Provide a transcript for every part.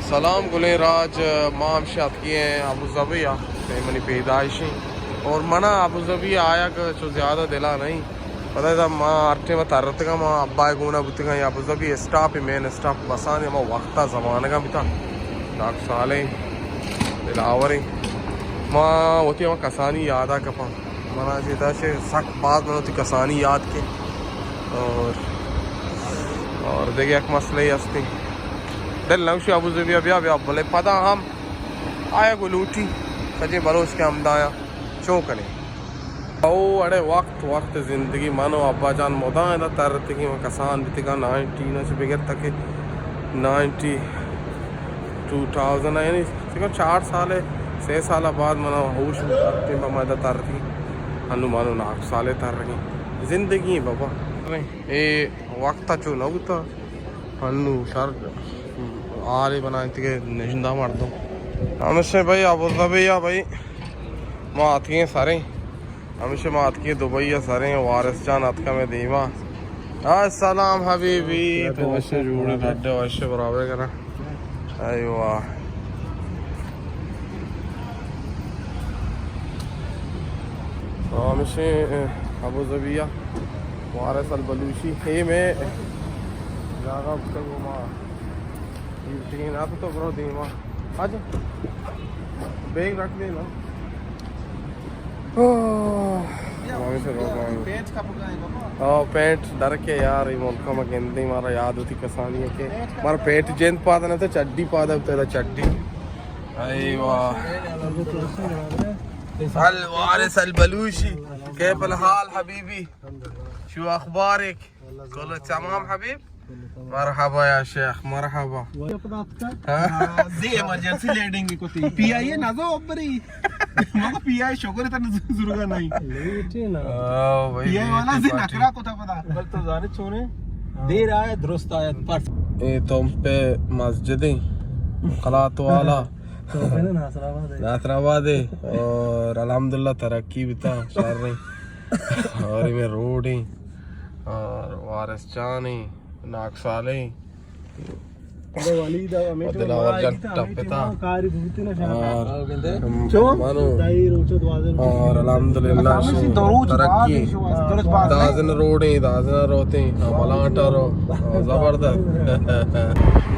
سلام گلیں راج، ما ہمشہ اتکی ہیں ابوظہبی ءَ، اے منی پیدائش ایں اور منا ابوظہبی آیگ چو زیادہ دلا نہیں۔ پدا ادا ما ہر ٹائم ترتگاں، ما ابا ءِ گونا بوتگاں، یا ابوظہبی اسٹاپ، مین اسٹاپ بسانی ہما وقتا زمانگاں بیتا، ناکو سالیں دلاوریں۔ ما وتی ہما کسانی یادا کپاں، منا چہ ادا چہ سک باز من وتی کسانی یاد کے۔ اور، اور دگہ یک مسئلہ ہستیں، دل نوشی ابوظہبی بیا بیا، بلے پدا ہم آیگ لوٹی، سجیں بلوچ کہ ہمدایاں چون کنیں۔ او اڑے وقت، وقت زندگی، من و ابا جان مدام ادا ترتگیں، من کسان بیتگاں، نائنٹی نا چہ بگر تک نائنٹی ٹو تھاؤزنڈ، یعنی تقریباً چار سال، سے سال بعد من ہوش اتکیں، پہ من ادا ترتگیں، انو من ناکو سالے ترگیں۔ زندگی بابا، اے وقت چو نہ بوتا، انو شر آرے بنائیں تکے نشندہ مردم۔ ہمشہ بھائی ابوظہبی یا بھائی، ما اتکیں سریں۔ ہمیشہ ما اتکیں دبئی ءَ سریں، وارث جان اتکا مئے دیما۔ السلام حبیبی، تو وشے جوڑے، ڈڈے وشے برابر کنا۔ ایوا۔ تو ہمیشہ ابوظہبی ءَ وارث البلوچی، اے مئے جاگہ کتگ ما۔ یہ ٹرین اب تو برو دیما۔ اچھا۔ بیگ رکھ دینا۔ آہ، وہاں سے روک رہا ہوں۔ آہ، پینٹ در کے یار، یہ ملک میں گندی مارا یاد ہوتی کسانی ہے کہ مارا پینٹ جند پادا نہ تو چڈی پادا ہوتا تھا، چڈی۔ اے واہ۔ الوارث البلوشی، کیف الحال حبیبی؟ شو اخبارک؟ کلو تمام حبیب؟ مرحبا یا شیخ، مرحبا۔ ہاں؟ زی ایمرجنسی لینڈنگ کتی۔ پی آئی اے نزو ابری۔ مگو پی آئی اے شکر تن زرگا نہیں۔ لیٹے نا۔ آہ، بھائی، پی آئی اے والا زی نکرا کتا پدا۔ بل تو زانے چونے؟ دیر آیا، درست آیا، پرس۔ اے تو پہ مسجد ہیں، قلات والا۔ تو پہ ناصر آباد ہے۔ ناصر آباد ہے۔ اور الحمدللہ ترقی بیتا، شر نہیں۔ اور میں روڈ ہیں۔ اور وارث جان ہیں، ناکسالے ہیں۔ دلاور جان ٹپتا۔ اور، اور الحمدللہ ترقی۔ دازن روڈ ہیں، دازن روتے ہیں، ملانٹا رو، زبردست۔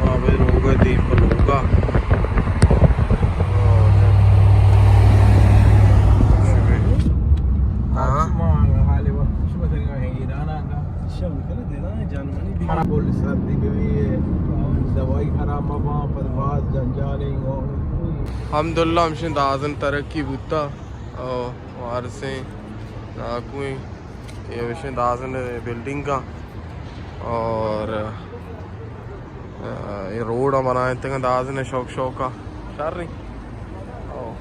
ہاں بھائی، روگا دیپ لوگا۔ ہاں۔ خراب بولی سردی ببی، دوائی خراب مباں، پد باز جنجالیں۔ الحمدللہ ہمشیں دازن ترقی بوتا، او وارثیں ناکویں، یہ ہمشیں دازن بلڈنگ کا، اور، آ، یہ روڈ بنائیں تک دازن شوق شوق کا شر نہیں۔ او۔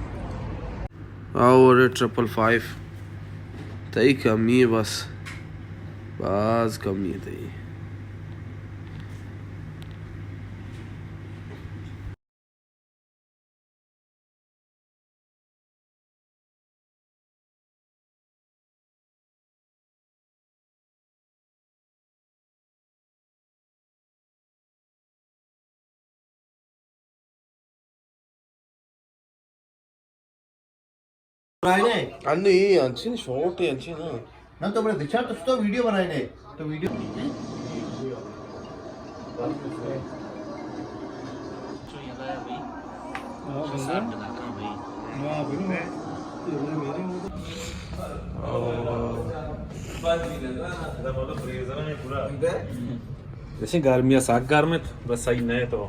اور ٹرپل فائیو۔ تئی کمی ہے بس۔ باز کمی ہے تئی۔ انّی انچین شارٹ ہے، انچین نا۔ نہ تو بڑے بچار تو تو ویڈیو بنائے نے۔ تو ویڈیو۔ جیسے گرمی ہے، سک گرم ہے، بس صحیح نہیں تو۔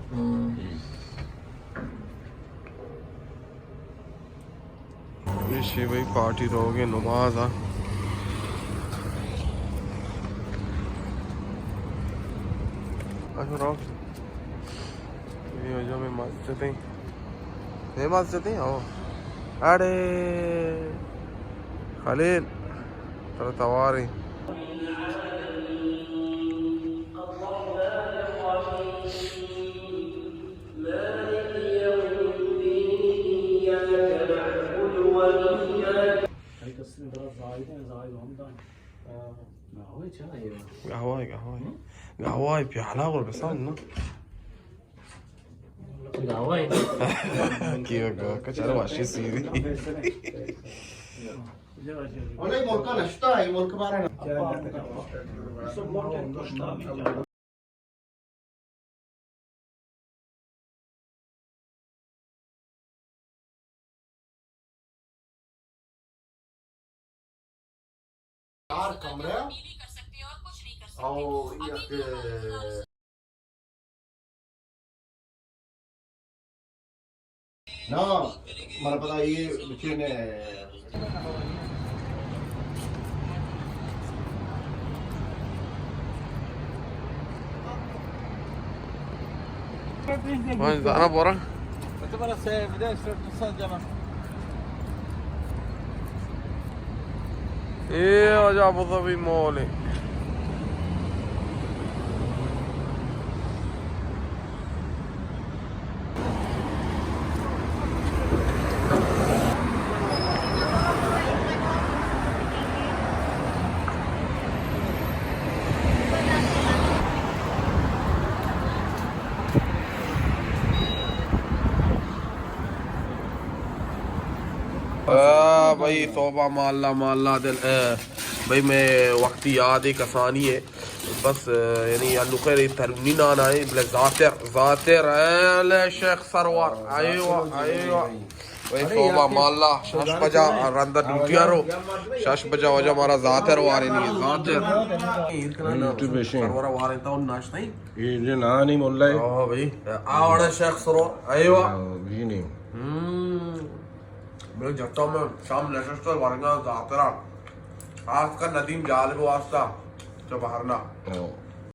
ایشی بھائی پارٹی روگے نماز آ۔ اچھا، رو۔ یہ وجہ میں مسجد ہیں۔ یہ مسجد ہیں، ہاں۔ اڑے خلیل، ترا تواریں۔ قهوه، قهوه. قهوه پیاله قرب سان، نه؟ کیو گو کچر واشی سیری. والله ملک نشتا، این ملک بارا نه. چار کمرہ. او یک نا، من پدا یہ بچے نے. من زانا بورا. اے واجہ ابوظہبی مال اے. آ، بھائی، توبہ، مالا، مالا دل، آ، بھائی، میں وقتی یاد ہے، کسانی ہے، بس، آ، یعنی، الو خیر، یہ ترونی نانا ہے، بلے زاتر، زاتر، اے لے شیخ سرور، ایوہ، ایوہ. بھائی، توبہ، مالا، شش بجا رندا ڈیوٹی آ رو، شش بجا وجہ مارا زاتر وارے نہیں، زاتر. یوٹیوب پہ شیں. سرور وارے تا ناشتہ ہی. یہ جو نانی مولا ہے. ہاں بھائی، آوڑا شیخ سرور، ایوہ. ہاں، یہ نہیں. ہم. بلے جتا میں شام نشست ورنگا زاترا. آس کا ندیم جالب واسطہ چو بہرنا. ہاں.